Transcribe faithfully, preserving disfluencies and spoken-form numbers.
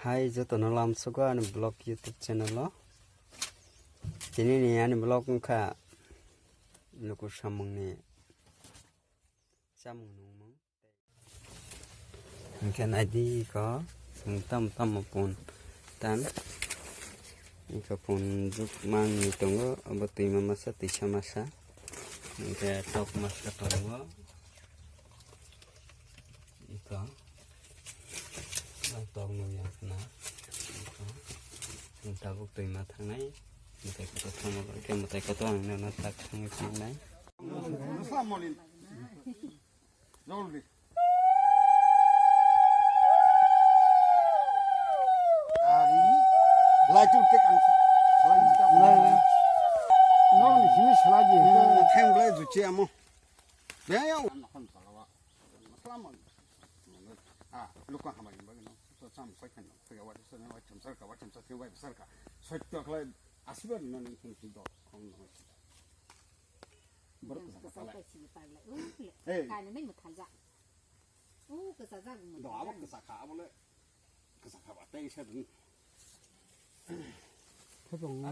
Hai jotono lamsogo ani vlog YouTube channel o. Tini ni ani vlog wngkha luku samung ni chamung nungmung. Hingke naidi ko chwng tamo tamo pun tan. Iko pun juk mangni tongo, obo twima masa, twisa masa. Hingke tok masa tongo. Iko. Tok no yang kena. Iko. Tabuk twima thangnai. Mwtai kotor thangma bai khe mwtai kotor ang nana tak thangwi thangnai. Joldi. Ari, lai tu tek ang. Lai tu tek ang. No, ni sini selagi. Thang belai juci amo. Beng ya. Nokon salawa. Salam. Ah, luka hamai bagi no. So sam pakan no. Kaya wadi sana wadi cham sarka, wadi cham sarka, wadi sarka. Sotto khlai asibar no ni kun tu do. Kong no. Borok kwchak kwchak kwchak. Hey. Kainwi mwthaljak. O kwchajak mwthaljak. Do abo kwchak kha, abo le kwchak kha ba tei se dun. Thepung.